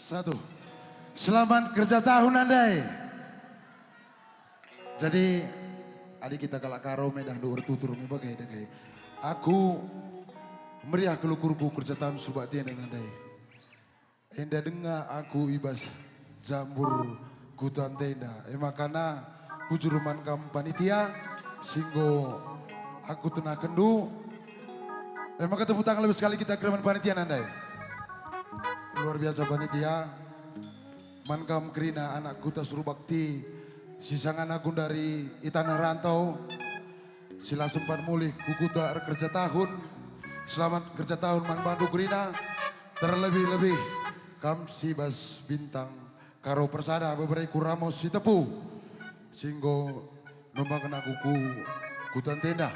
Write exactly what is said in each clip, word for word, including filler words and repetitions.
Satu. Selamat kerja tahun, Nandai. Jadi, adi kita kalak Karo me dah ndu ertutur me bage dage. Aku meriah kal ukurku kerja tahun Surbakti enda, Nandai. Enda denga aku i bas jambur kuta ntenda. E makana bujur man kam panitia, si enggo aku tenahkenndu. E maka tepuk tangan lebih sekali kita kerina man panitia, Nandai. Luar biasa panitia. Man kam kerina anak kuta Surbakti, si sangana gundari i taneh rantau, si la sempat mulih ku kuta erkerja tahun. Selamat kerja tahun man bandu kerina, terlebih-lebih kam si bas bintang Karo Persada, bebereku Ramos Sitepu, si enggo numbaken aku ku kuta ntenda.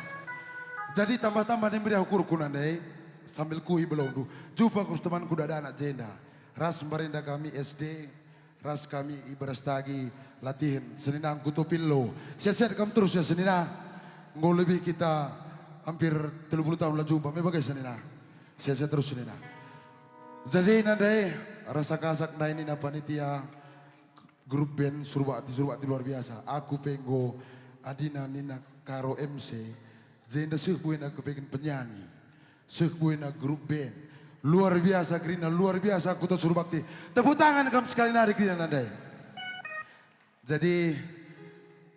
Jadi tambah-tambah nih meriah ukurku, Nandai, sambil kuhi belondu. Jumpa ku temanku dada anak jenda. Ras mbarenda kami S D, ras kami i Berastagi latihen senina Angkuto Pillo. Sehat-sehat kam terus ya senina. Enggo lebih kita hampir telu puluh tahun la jumpa, me bage senina. Sehat-sehat terus senina. Jadi, Nandai, rasa kasak ndai nina panitia grup band Surbakti, Surbakti luar biasa. Aku pe enggo adina nina Karo M C, jenda seh buena kepeken penyanyi, seh buena grup band. Luar biasa kerina, luar biasa kuta Surbakti. Tepuk tangan kam sekali nari kerina, Nandai. Jadi,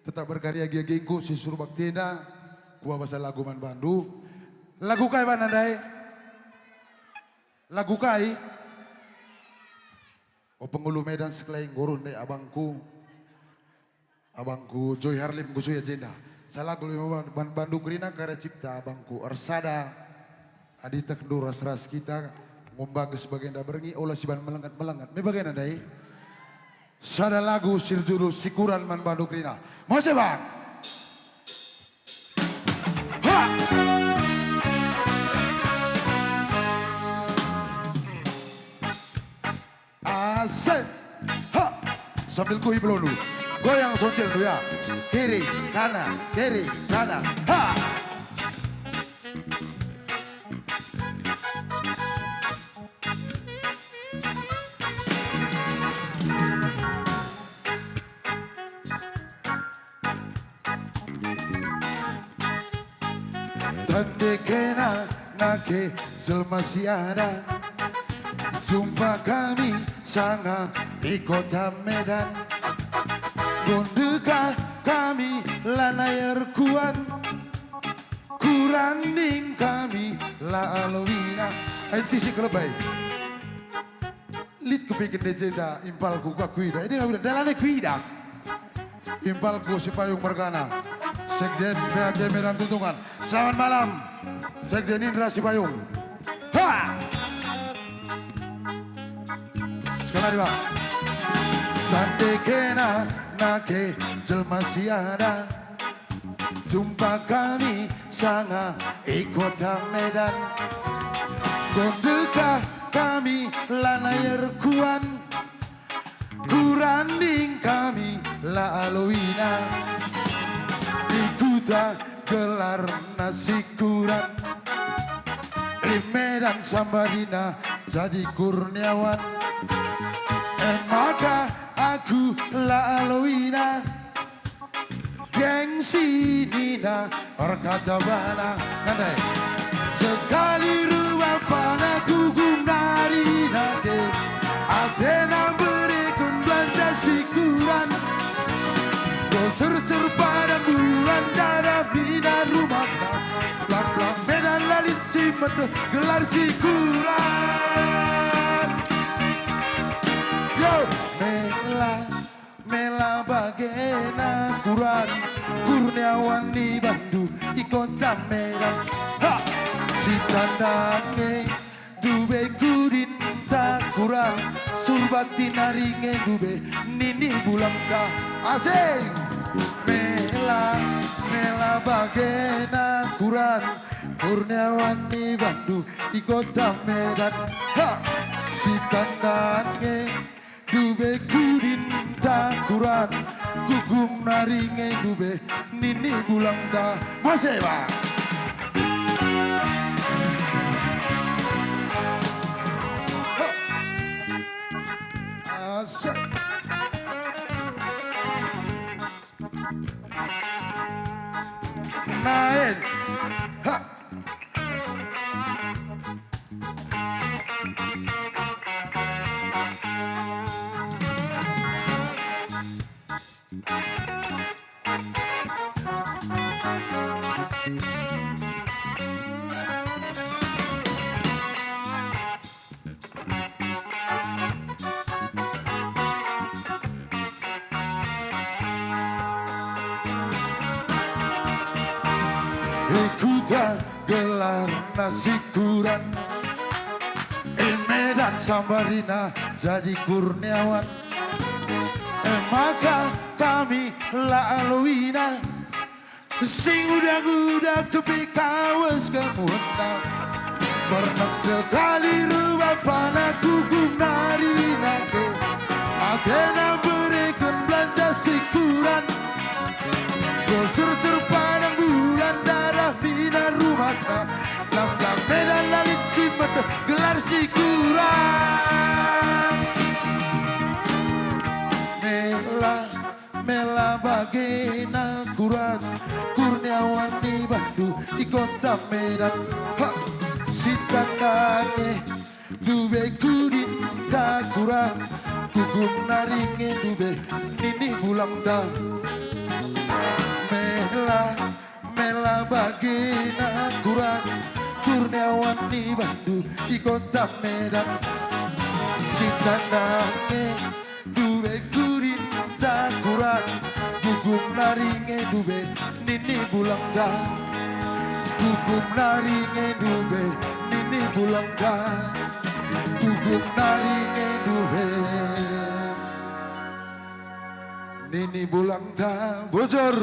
tetap berkarya gia-giangku si Surbakti enda, kubahan lagu man bandu. Lagu kai, Nandai? Lagu kai? O, pengulu Medan sekelai, nggo reh ndai abangku. Abangku Joy Harlim nggo sue jenda. Salah lagu lima ban-, ban-, bandu kerina karya cipta abangku Ersada. Adi tehndu ras-ras kita ngumbages bagenda berngi, ola siban melenget-melenget. Me bagena ndai. Sada lagu si erjudul Sikuran man bandu kerina. Mose, Bang. Ha! Asik. Ha! Sambil kuhi belondu. Goyang sontilndu ya. Kiri, kanan, kiri, kanan. Ha! Tande kena nake jelma si ada. Jumpa kami sanga i kota Medan. Bondeka kami lanai erkuan. Kuranding kami la aluina. Ai tisi kelebai. Lit kupikir dei jenda impalku ka kuidah. Ini nggak kuidah, dalane kuidah. Impalku Sipayung mergana. Sekjen P A C Medan Tuntungan. Selamat malam, Sekjen Indra Sipayung. Ha! Sekali lagi, Pak. Tande kena nake jelma si ada. Jumpa kami sanga i kota Medan. Bondeka kami lanai erkuan. Kuranding kami la aluina. I kuta gelarna Sikuran. I Medan sambarina jadi Kurniawan. E maka aku la aluina. Gengsi nina erkata bana, nandai. Sekali rua pana gugum nari nande, atena mbereken belanja Sikuran. Go serser pada bulan dada mina rumahna, pelang-pelang Medan la lit si meteh gelar Sikuran. Yo, mela. Mela bagena Kuran, Kurniawan ni bandu i kota Medan. Ha! Si tandake dube kudinta Kuran, Surbakti nari nge dube nini bulangta. Asing! Mela, mela bagena Kuran, Kurniawan ni bandu i kota Medan. Ha! Si tandake dube kudinta Kuran, gugum nari nge dube nini bulangta. Mose, Bang. Main. Ha. I kuta gelarna si Kuran, i Medan sambarina jadi Kurniawan. E maka kami la aluina, sing udak-udak tepi kawes kemuhenna. Pernah sekali rubah pana kukum nari nangke, atena bereken belanja si Kuran. Gol sur-sur padang bulan dadah mina rumahna. Lambang Medan la lit si meteh gelar si Kuran. Mela, mela bagena Kuran, Kurniawan ni bandu i kota Medan. Ha! Sitandane ndube kudinta Kuran, kukum nari nge ndube nini bulangta. Mela, mela bagena Kuran, Kurniawan ni bandu i kota Medan. Sitandane ndube kudinta Kuran, kukum nari nge ndube nini bulangta. Kukum nari nge ndube nini bulangta. Kukum nari nge ndube nini bulangta. Bujur.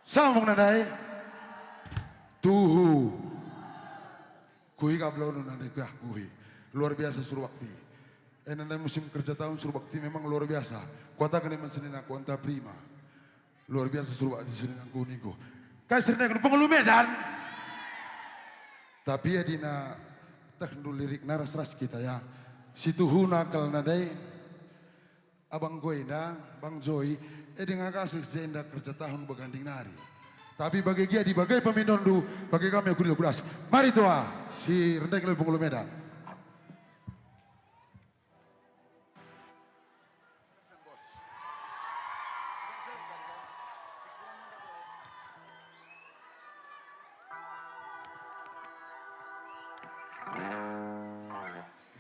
Sambung nandai. Tuhu. Kuhi kap launu nandai, kuah kuhi. Luar biasa Surbakti. Eh, nandai musim kerja tahun Surbakti memang luar biasa. Kuataken man senina ku anta prima. Luar biasa Surbakti senina ku ningku. Kai senina ku pengulu Medan. Tapi adina tehndu lirik naras ras kita ya. Situhuna kal nandai. Abang ku enda, Bang Joy, e denga kasih si enda kerja tahun beganding nari. Tapi bage gia di bage pemindonndu, bage kami aku di Lukudas. Mari tua, si rendai kami pengulu Medan.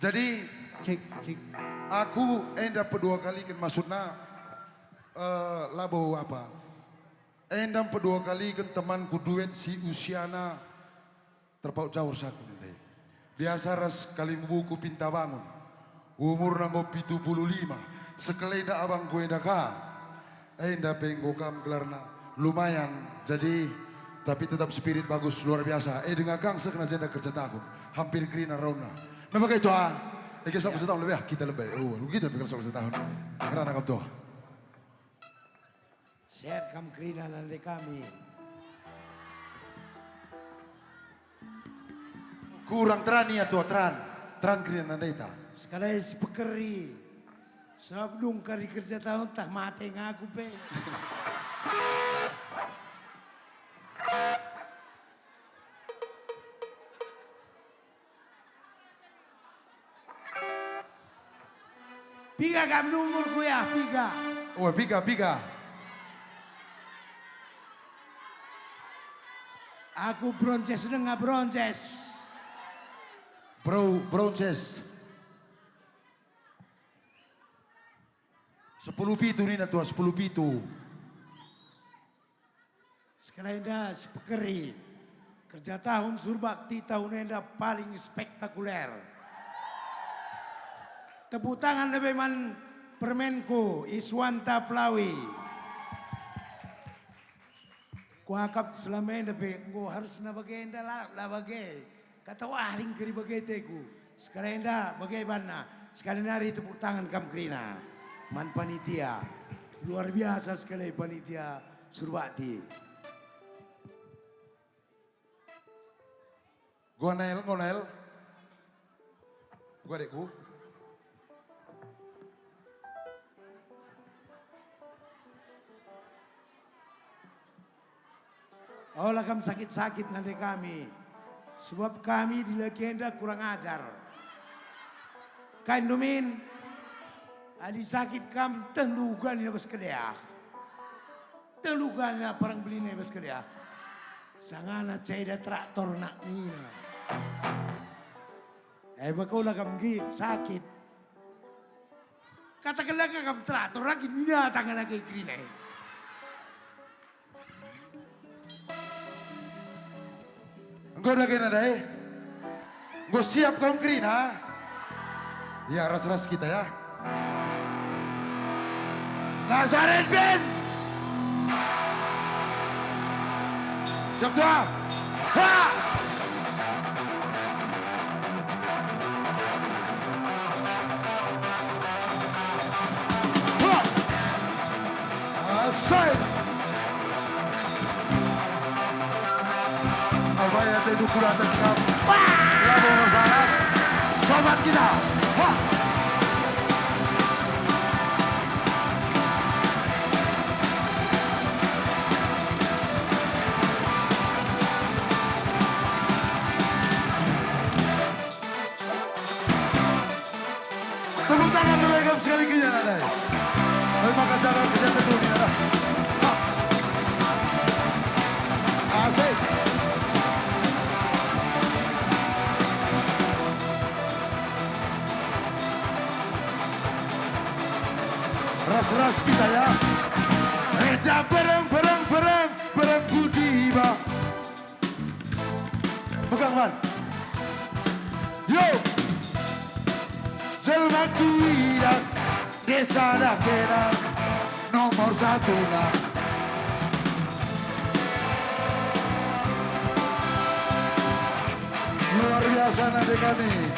Jadi, cik, cik. Aku enda pedua kaliken, maksudna, eh, labo apa. Enda pedua kaliken temanku duet si usiana terpaut jauh ras aku nande. Biasa ras Kalimubuku Pintabangun. Umurna enggo pitu puluh lima. Sekalenda abangku enda ka. Enda pe enggo kam gelarna lumayan, jadi, tapi tetap spirit bagus, luar biasa. Eh, denga kang sekena jenda kerja tahun. Hampir kerina raunna. Nah, pakai tua. Ege sab setahun lebih, ah, kita lebih. Oh, kita pikir sab setahun. Ngerana kam tua. Sehat kam kerina nande kami. Kurang teran ia tua, teran. Teran kerina nande ta. Sekalai si pekeri. Sabap dung kari kerja tahun tah mate ngaku pe. Piga kam umurku ya? Piga? Oh, piga, piga. Aku bronces denga bronces. Bro, bronces. Sepuluh pitu nina tua, sepuluh pitu. Sekalai enda si pekeri, kerja tahun Surbakti tahun enda paling spektakuler. Tepuk tangan lebe man permenku, Iswanta Pelawi. Kuakap selama enda pe enggo harusna bagenda la, la bage. Kata wah ringkeri bage teku. Sekalenda bage banna. Sekali nari tepuk tangan kam kerina. Man panitia. Luar biasa sekali panitia Surbakti. Gua Nael, gua Nael. Gua adekku. Ola kam sakit-sakit nande kami, sebab kami dilaki enda kurang ajar. Kai ndu min? Adi sakit kam, teh ndu uga nina bas kedeah. Teh ndu uga nina parang beline bas kedeah. Sangana ceda traktor nak nina. Eh, maka ola kam nggit, sakit. Katakenlah kam traktor lagi nina tangan lagi kerina. Enggo dage nadai? Enggo siap kam kerina? Ya, ras-ras kita ya. Nazaret Band. Siap tua. Ha! Asik. Apa ya, teh dukur atas kap. Labo masalah. Sobat kita. Ha. Tepuk tangan dulu, Egam, sekali kerja nadai. Terima kasih atas kesehatan dunia dah. Ha. Asik. Ras-ras kita ya. Enda bereng, bereng, bereng, bereng ku diba. Pegang, man. Yo. Jelma kuidah desa Dakena nomor satu na. Luar biasa nande kami.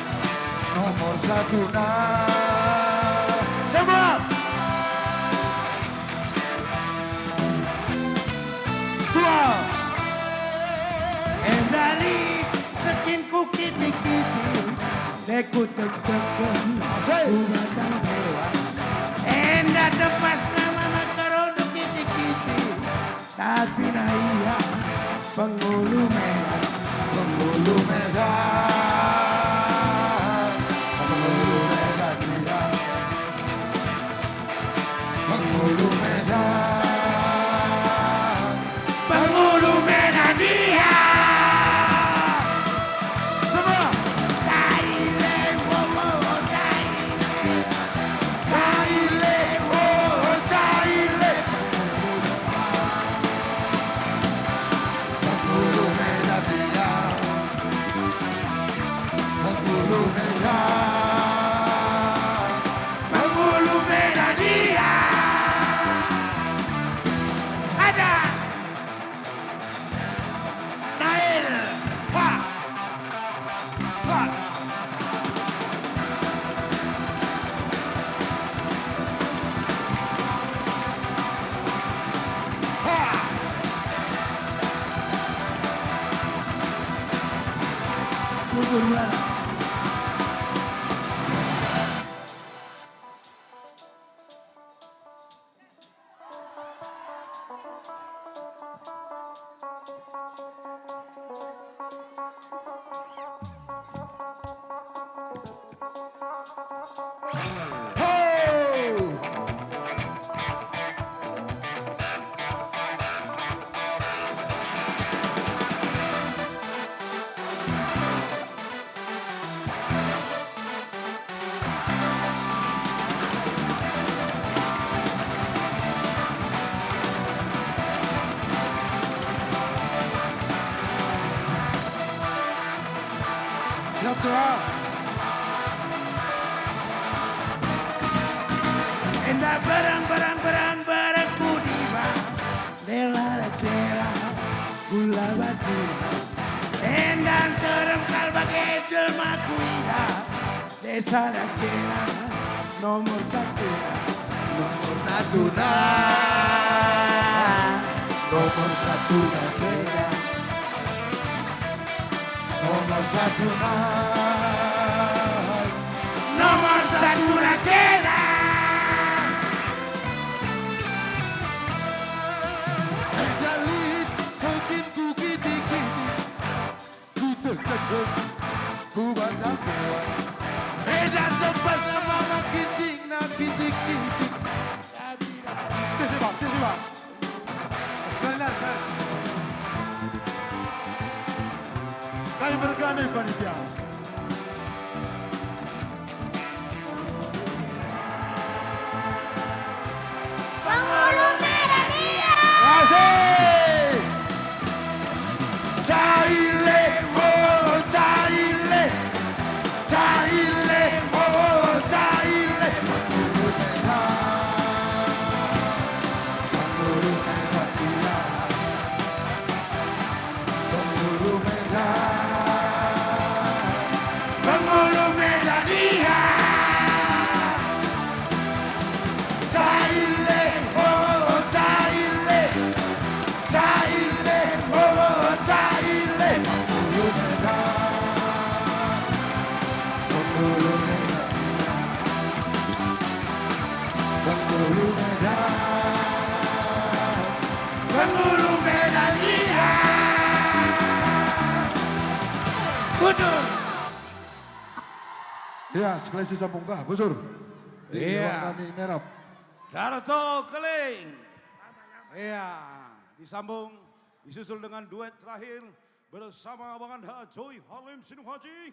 Nomor satu na. Sama. Tua. Enda lit sekinku kiti-kiti, leku tek-teken. Asik. Ku batang dewa. Enda tepasna mana karondo kiti-kiti, tapi na ia penghulu Medan, penghulu Medan, penghulu Medan ia. Penghulu Medan. Penghulu Medan dia. Semua. Caile, wo, wo, wo, caile. Caile, wo, wo, caile. Penghulu Medan dia. Penghulu Medan. Penghulu Medan dia. Ada. Nail. Ha. Ha. Ha. Mundur, Bang. Siap, Tuan. Enda berang, berang, berang, berang ku diba. Dela Cera, gula batu. Enda nterem kal bage jelma kuidah. Desa Dakena nomor satu. Nomor satu na. Nomor satu Dakena. Nomor Satu nai, nomor satu na kena. Enda lit sokinku kitik-kitik, kutekenken ku batang dewa. Enda tempas nama makin ting na kitik-kitik. Terima kasih, Bang. Terima kasih, Bang. Sekali lagi, sekali. Kami bergandeng panitia. Pengulu Medan Ia. Asik. Caile, oh, caile. Caile, oh, caile. Pengulu Medan. Pengulu Medan. Pengulu Medan Ia. Caile, oh, caile. Caile, oh, caile. Pengulu Medan. Pengulu Medan. Pengulu Medan. Pengulu Medan Ia. Bujur. Ya, sekali si sambung kah, Bujur? Iya. Iwan kami merap. Darto Keling. Iya, disambung, disusul dengan duet terakhir bersama Abang Anda Joy Halim Sinuhaji.